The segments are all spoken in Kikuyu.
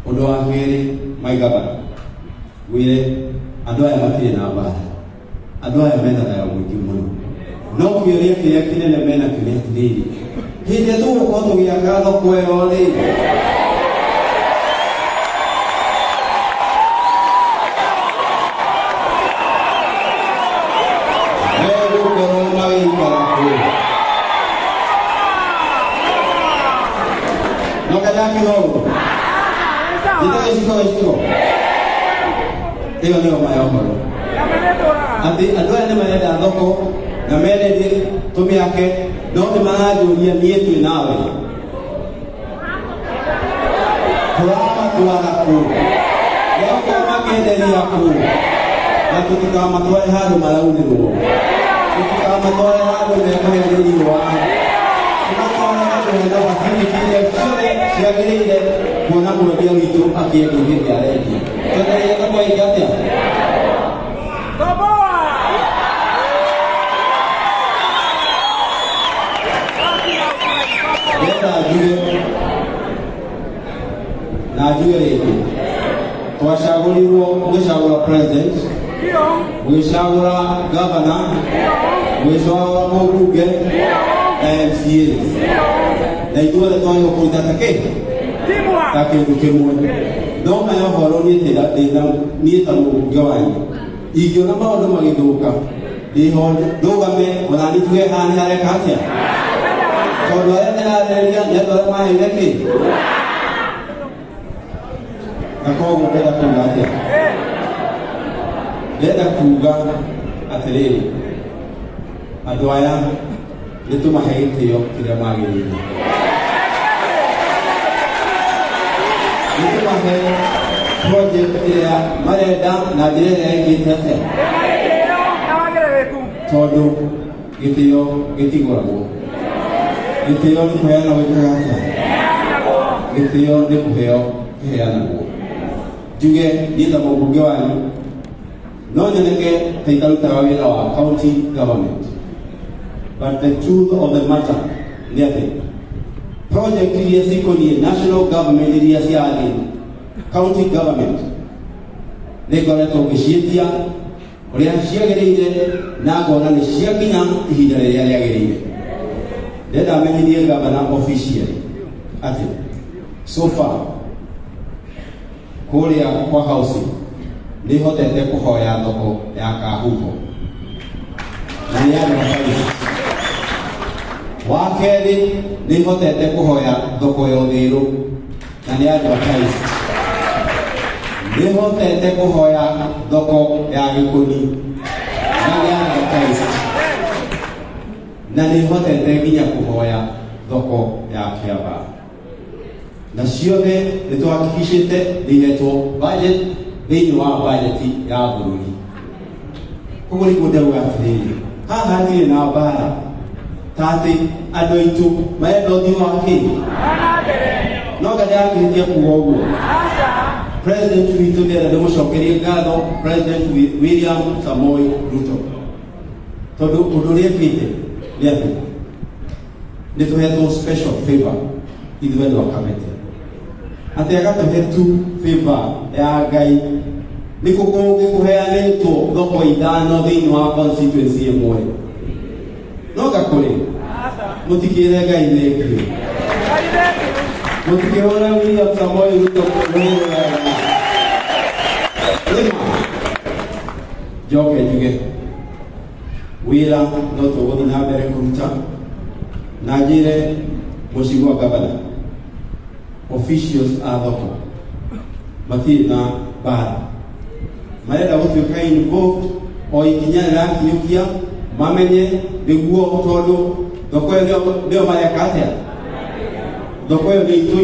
Ũndũ wa kerĩ, my governor, wĩre andũ aya matirĩ na mbara, andũ aya mena thayũ mũingĩ mũno, no kĩũria kĩrĩa kĩnene menakĩo nĩ atĩrĩrĩ, hĩndĩ ĩrĩa tũgũkorwo tũgĩaka thoko ĩyo rĩ, megũkorwo magĩikara kũ? No kanyakiuga ũguo njĩta gĩciko gĩciko ĩyo nĩyo ma ya ũhoro atĩ andũ aya nĩ marenda thoko na mendetie tũmĩake, no nĩ maranjũria niĩ twĩ nawe tũramatwara kũ, megũkorwo makĩenderia kũ, na tũtikamatware handũ maraunĩrwo, tũtikamatware handũ mekũhĩa nĩ riũa, tũmatware handũ hena facility iria ciothe ciagĩrĩire kuona mwendia witũ akĩendia hĩndĩ arendia. Twetereire thoko ĩngĩ atĩa? Ndĩrenda njuge na njuge rĩngĩ, twacagũrirwo mũgĩcagũra president, mũgĩcagũra governor, mũgĩcagũra mũmbunge na MCAs, na ithuothe twagĩrĩirwo kũruta ta kĩ ta kĩndũ kĩmwe. No maya ũhoro niĩ niĩ ta mũmbunge wanyu ingĩona maũndũ magĩthũka ndĩho ndũgame ona niĩ njuge haha nĩ hareka atĩa, tondũ arĩa ndĩrarĩrĩria nĩ andũ arĩa maheire kĩ. Na koguo ndĩrenda kuga atĩa? Ndĩrenda kuga atĩrĩrĩ, andũ aya nĩ tũmahe gĩtĩo kĩrĩa magĩrĩire, nĩ tũmahe project ĩrĩa marenda na njĩra ĩrĩa ĩkĩte atĩa, tondũ gĩtĩo gĩtigũragwo, gĩtĩo nĩ kũheana gwĩkaga atĩa, gĩtĩo nĩ kũheo kĩheanagwo. Njuge niĩ ta mũmbunge wanyu no nyoneke ta itarutaga wĩra wa county government, but the truth of the matter nĩ atĩ project iria cikoniĩ national government iria cirathiĩ county government nĩ ngoretwo ngĩciĩtia ũrĩa ciagĩrĩire na ngona nĩ ciakinya ihinda rĩrĩa rĩagĩrĩire. Ndĩrenda menyithie gavana officially atĩ so far kũrĩa kwa housing nĩ hotete kũhoya thoko ya Kahuho na nĩ advertise. Wa kerĩ, nĩ hotete kũhoya thoko ya Ũthĩrũ na nĩ advertise. Nĩ hotete kũhoya thoko ya Gĩkũni na nĩ advertise, na nĩ hotete nginya kũhoya thoko ya Kĩambaa, na ciothe nĩ twahakikicĩte nĩ ihetwo budget thĩinĩ wa budget ya bũrũri. Koguo nĩguo ndauga atĩrĩrĩ, haha hatirĩ na mbara ta atĩ andũ aitũ marenda ũthiũ wa kĩ, no nga ndĩrakĩhĩtia kuga ũguo. President witũ ndĩrenda ndĩmũcokerie ngatho, President William Samoei Ruto, tondũ ũndũ ũrĩa ekĩte nĩ atĩ nĩ tũhetwo special favor ithuĩ andũ a Kabete, atĩ agatũhe tu favor ya Ngai nĩkũ kũngĩ kũheanĩtwo thoko ithano thĩinĩ wa constituency ĩmwe. No ngakũrĩ mũtikĩre Ngai thengiũ, mũtikĩhũre William Samoei Ruto rũhĩ wega. Rĩma njoke njuge wĩra no tũgũthiĩ na mbere kũruta, na njĩre mũcigwa gavana officials a thoko matirĩ na mbara, marenda gũtuĩka involved o ikinya rĩrakinyũkia mamenye nĩguo, tondũ thoko ĩyo nĩyo mareka atĩa, thoko ĩyo nĩ itũ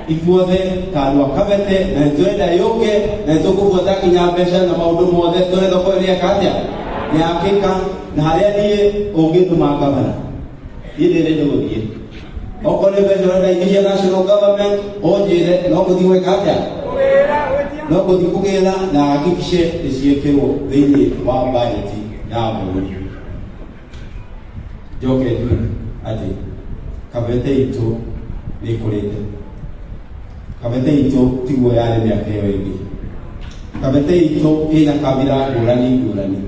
ithuothe ta andũ a Kabete, na nĩtũrenda yũke na nĩtũkũbuata nginya mbeca na maũndũ mothe tuone thoko ĩyo nĩyeka atĩa, nĩyakĩka. Na harĩa niĩ ũngĩtũma gavana, niĩ ndĩrenda gũthiĩ, okorwo nĩ mbeca ũrenda ingĩ cia national government ũnjĩre, no gũthiĩ gwĩka atĩa, no gũthiĩ kũgĩra na hakikishe nĩ ciĩkĩrwo thĩinĩ wa budget ya bũrũri. Njoke njuge atĩ Kabete itũ nĩ ĩkũrĩte. Kabete itũ tiguo yarĩ mĩaka ĩyo ĩngĩ. Kabete itũ ĩna kabira ngũrani ngũrani.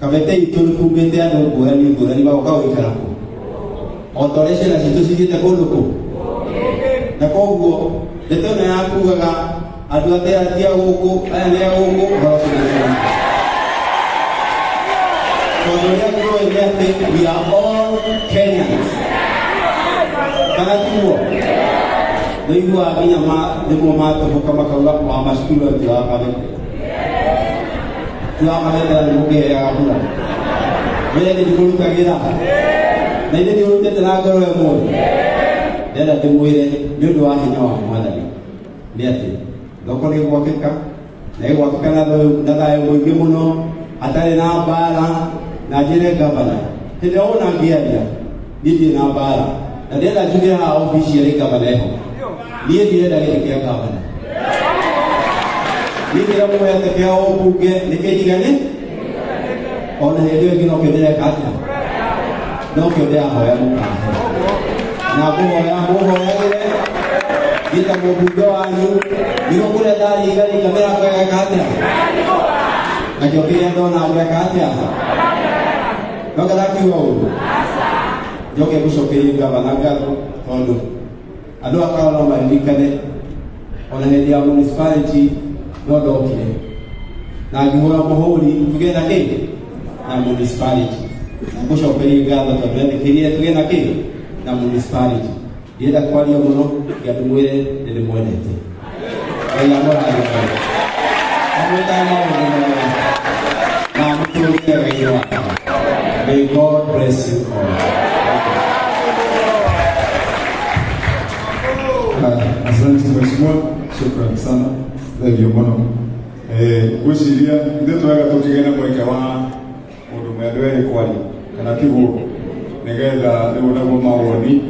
Kabete itũ nĩ kumĩte andũ ngũrani ngũrani magoka gũikara kũ o ta ũrĩa ciana citũ cithiĩte kũndũ kũ. Na koguo ndeto ĩno ya kugaga andũ atĩ aya ti a gũkũ, aya nĩ a gũkũ, ũhoro ũcio nĩ. Tondũ ũrĩa tũĩ nĩ atĩ we are all Kenyans. Kana tiguo? Nĩiguaga nginya rĩmwe matũhũka makauga wa macukuru ti wa Kabete. Ti wa Kabete na nĩmũkĩheaga kura. Wĩra nĩ ndikũrutagĩra. Na ithe ndiũrutĩte na ngoro ĩmwe. Ndĩrenda ndĩmwĩre nĩ ũndũ wa hinya wa Mwathani nĩ atĩ thoko nĩ ĩgwakĩka na ĩgwakĩka na thayũ mũingĩ mũno hatarĩ na mbara. Na njĩre gavana hĩndĩ ĩrĩa wona ngĩaria niĩ ndirĩ na mbara, na ndĩrenda njuge haha obici ĩrĩ gavana eho, niĩ ndirenda gĩtĩ kĩa gavana. Niĩ kĩrĩa mũhete kĩa ũmbunge nĩ kĩnjigani, ona hĩndĩ ĩyo ĩngĩ nokĩo ndĩreka atĩa, nokĩo ndĩrahoya mũkahe na ngũhoya mũhoyagĩre niĩ ta mũmbunge wanyu nĩguo kũrĩa ndaringaringa mĩrango ĩgeka atĩa, nakĩo kĩrĩa ndona ngweka atĩa, no ndathakiuga ũguo. Njoke ngũcokerie gavana ngatho tondũ andũ aka no maririkane ona hĩndĩ ya municipality no ndokire na ngĩhũra mũhũri tũgĩe na kĩ na municipality. Na ngũcokerie ngatho tondũ etĩkĩrire tũgĩe na kĩ na municipality. Ndienda kwaria mũno nginya ndĩmwĩre nĩ ndĩmwendete. Ngai amũrathime. Amwĩkaga maũndũ mega na amũtũũrie Ngai wake. May God bless you all. Asante mheshimiwa, shukrani sana. Thank you mũno. Ngwĩciria ithuĩ twega tũkĩgĩa na mweke wa mũndũ ũmwe andũ erĩ kwaria kana tiguo, nĩgetha rĩu naguo mawoni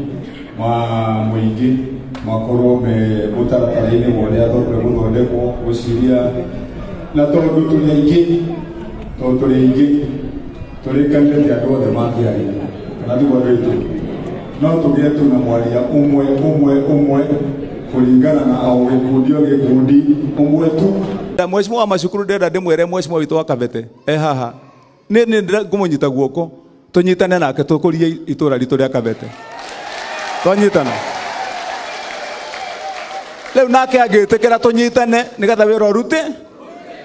ma mũingĩ makorwo me mũtaratara-inĩ wa ũrĩa thoko ĩgũthondekwo. Ngwĩciria na tondũ tũrĩ aingĩ, tondũ tũrĩ aingĩ tũrĩkanire ti andũ othe mangĩaria kana tiguo andũ aitũ, no tũgĩe tu na mwaria ũmwe ũmwe ũmwe kũringana na o gĩkundi o gĩkundi ũmwe tu. Mheshimiwa wa macukuru ndĩrenda ndĩmwĩre mheshimiwa witũ wa Kabete e haha, nĩ nĩ ngũmũnyita guoko tũnyitane nake tũkũrie itũra ritũ rĩa Kabete. Twanyitana rĩu nake angĩtĩkĩra tũnyitane nĩgetha wĩra ũrute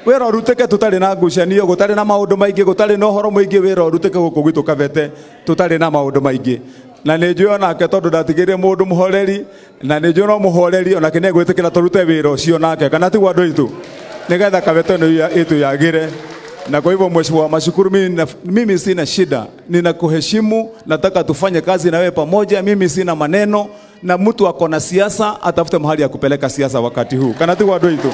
wĩra ũrutĩke tũtarĩ na ngucanio, gũtarĩ na maũndũ maingĩ, gũtarĩ na ũhoro mũingĩ, wĩra ũrutĩke gũkũ gwitũ Kabete tũtarĩ na maũndũ maingĩ. Na nĩ njũĩ onake tondũ ndatigĩire mũndũ mũhoreri, na nĩ njũĩ no mũhoreri onake nĩ egwĩtĩkĩra tũrute wĩra ũcio nake, kana tiguo andũ aitũ, nĩgetha Kabete ĩno ĩtũ yagĩre. Na kwa hivyo mheshimiwa Mashukuru, mimi sina shida, ninakuheshimu, nataka tufanye kazi na wewe pamoja. Mimi sina maneno, na mtu ako na siasa atafute mahali ya kupeleka siasa wakati huu, kana tiguo andũ aitũ.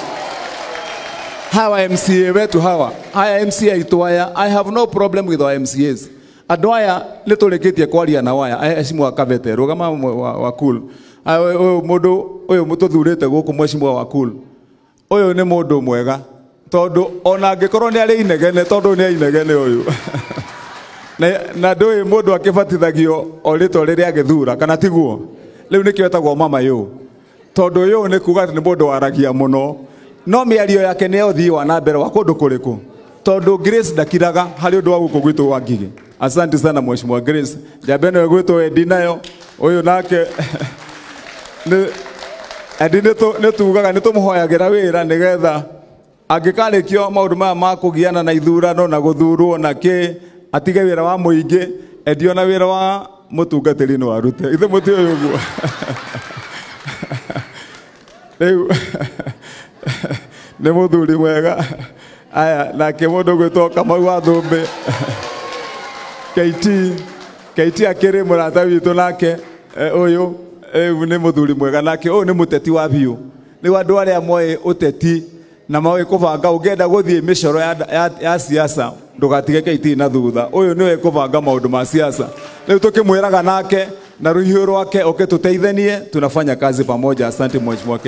Hawa MCA wetu hawa, haya MCA itu haya, I have no problem with our MCAs. Andũ aya nĩ tũrĩkĩtie kwaria na waya, heshimu Kabete, rũgama wa cool. Ũyũ mũndũ ũyũ tũthurĩte gũkũ mheshimiwa wa cool. Ũyũ nĩ mũndũ mwega tondũ ona angĩkorwo nĩ arĩ inegene, tondũ nĩ inegene ũyũ. Na ndũĩ mũndũ akĩbatithagio o rĩtwa rĩrĩa agĩthura, kana tiguo? Rĩu nĩkĩo etagwo mama yũ, tondũ yũ nĩ kuga atĩ nĩ mũndũ waragia mũno, no mĩario yake nĩ ya ũthii wa na mbere wa kũndũ kũrĩkũ, tondũ Grace ndakiraga harĩ ũndũ wa gũkũ gwitũ wa Ngigĩ. Asante sana mheshimiwa Grace. Njambe ĩno ĩgwĩtwo Eddie nayo, ũyũ nake Eddie nĩ tugaga nĩ tũmũhoyagĩra wĩra nĩgetha angĩkarĩkio maũndũ maya ma kũgiana na ithurano na gũthurwo na kĩ, atige wĩra wa mũingĩ, Eddie ona wĩra wa mũtungatĩri no arute. Ithe mũtiũĩ ũguo. Rĩu nĩ mũthuri mwega. Aya, nake mũndũ ũgwĩtwo Kamau wa Thũmbĩ. KT akĩrĩ mũrata witũ nake, ũyũ rĩu nĩ mũthuri mwega nake, ũyũ nĩ mũteti wa biũ. Rĩu andũ arĩa moĩ ũteti na moĩ kũbanga, ũngĩenda gũthiĩ mĩcoro ya siasa ndũgatige KT na thutha. Ũyũ nĩwe kũbanga maũndũ ma siasa. Rĩu tũkĩmwĩraga nake na rũhiũ rwake oke tũteithanie, tunafanya kazi pamoja. Asante mheshimiwa KT.